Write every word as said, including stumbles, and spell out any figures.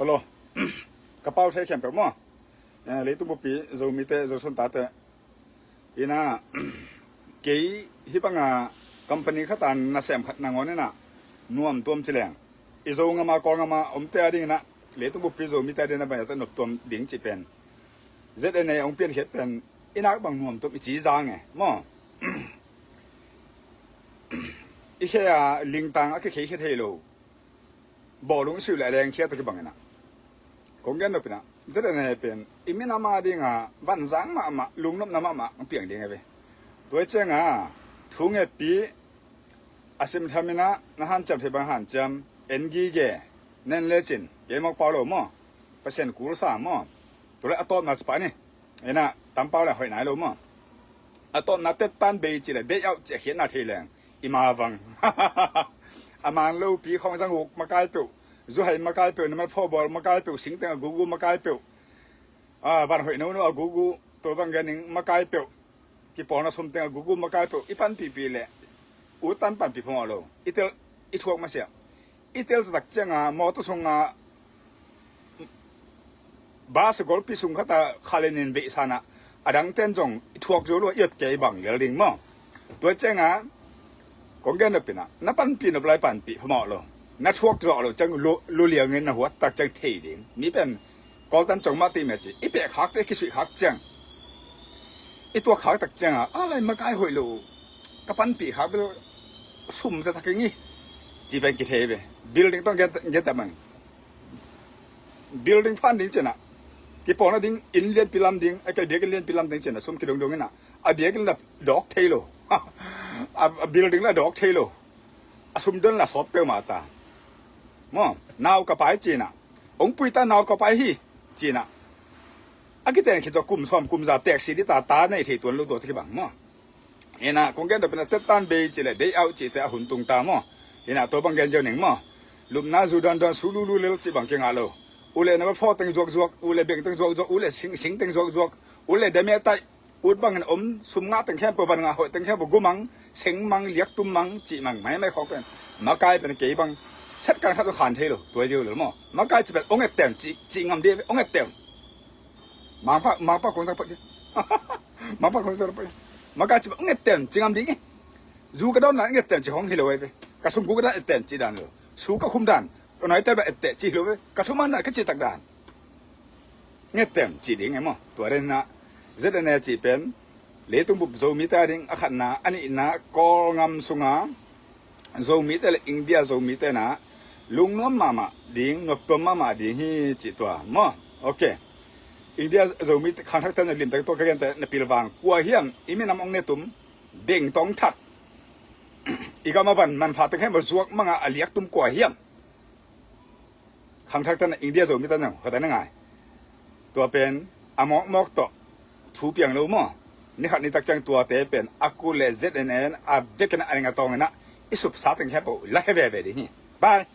Hello. Ka pau thei khempeuh maw? Eh, leitung buppi Zomite, Zosuntate. Ina, kei hih banga company khata nasem khat nangawn ina nuam tuam ci leng, i Zo ngama, Kawl ngama omte a ding ina, leitung buppi Zomite a ding ina bangzah nop tuam ding ci pen, Z N A hong piankhiat pen i nak bang nuam tuam i ci zang e maw? I khe a lingtang a kikhei khe thei lo. Bawlung i suih le a lengkhia tawh kibang ina, kong gen nop ina, Z N A pen i minam a dinga vanzang mahmah, lungnopna mahmah hong piang ding a ve. Tua i cianga thu ngetpi a simtham ina, na hanciam thei bang hanciam, en gige, nen lecin, kei mawk pau lo maw? Pasian kulsa maw? Tua le a tawpna ci pah ni. Ina, tampau le hoih nai lo maw? A tawpna tettan bei ci le day out ci a khiatna thei leng i ma vang. A man lopi khawng zang uk makai peuh, zuhai makai peuh, namat fawbawl makai peuh, singteng a gugu makai peuh, a van hoih nono a gugu, tua bang gen ning makai peuh, kipawlna sumteng a gugu makai peuh i panpihpih le uttan panpih phamawh lo. I tel, i thuak masiah. I tel taktak cianga mawtaw sunga bus golpi sung khata khalinin veihsanah a dangten zong i thuak zo lo, i ot kei bang lel ding maw? Tua cianga kong gen nop ina, na panpih nop lai panpih phamawh lo. Na thuak zawh lo ciang lu, lu liangin na huat tak ciang thei ding. Mi pen Kawltan cong mah ti meh ci, i peh khak te, i kisuih khak ciang, i tuak khak tak cianga a lai makai hoih lo, ka panpih khak bel sum taktak ing i ci pen kithei ve. Building tawh gen, gen ta mang. Building phan ding cina, kipawlna ding inn lianpi lam ding, a kei biakinn lianpi lam ding cina sum kidongdong ina, a biakinn la dawk thei lo. A, a building la dawk thei lo. A sum don la sawt peuhmah ta maw? Nau ka pai cina, hong pui ta, nau ka pai hi cina, a kiten khit zawh kum sawm kum za teksi dita ta nei thei tuan lo tua ci kibang maw? Ina, kong gen dopina tettan bei ci le day out cite a hun tung ta maw? Ina, tua bang gen ziau ning maw? Lupna zu dawndawn, su lulu lel ci bang kingah lo. U le na va faw teng zuakzuak, u le beng teng zuakzuak, u le sing, sing teng zuakzuak, u le dame taih, ut bangin om, sum ngah teng khempeuh, van ngah hoih teng khempeuh, gu mang, seng mang, liaktum mang, cih mang maimai khawng pen makai pen kei bang set kan khat khan thei lo, tua ziau lel maw? Makai ci pen ong et tem, cih, cih ngam dih, ong et tem. Mangpa, mangpa kong sang pah. Mangpa kong sang pah. Makai ci pen ong et tem, cih ngam dih nge. Zu ka dawn na ong et tem, cih hong hi lo ai ve. Ka sum gu ka dan et tem, cih dan lo. Su ka khum dan, ka nai te ba et tem, cih hi lo ve. Ka thuman na ka cih tak dan. Ngetem cih ding e maw? Tua den na Z N A cih pen leitung bup Zomite a ding a khatna, a nihna Kawlgam sunga Zomite le India Zomite na lungnuam mahmah ding, noptuam mahmah ding hi cih tua maw? Ok. India Zomite khangthakte na limtak tua ka gente na pilvang kua hiam, i minam ong netum, beng tawng thak, i gam a van manpha teng khempeuh zuak manga a liaktum kua hiam? Khangthakte na India Zomite na hota na ngai. Tua pen a mawkmawk tawh thu piang lo maw? Ni khat ni tak ciang tuate pen a kul le Z N A a vekin a ning a tawngin ah i supsa teng khempeuh lakhia veve ding hi. Bye.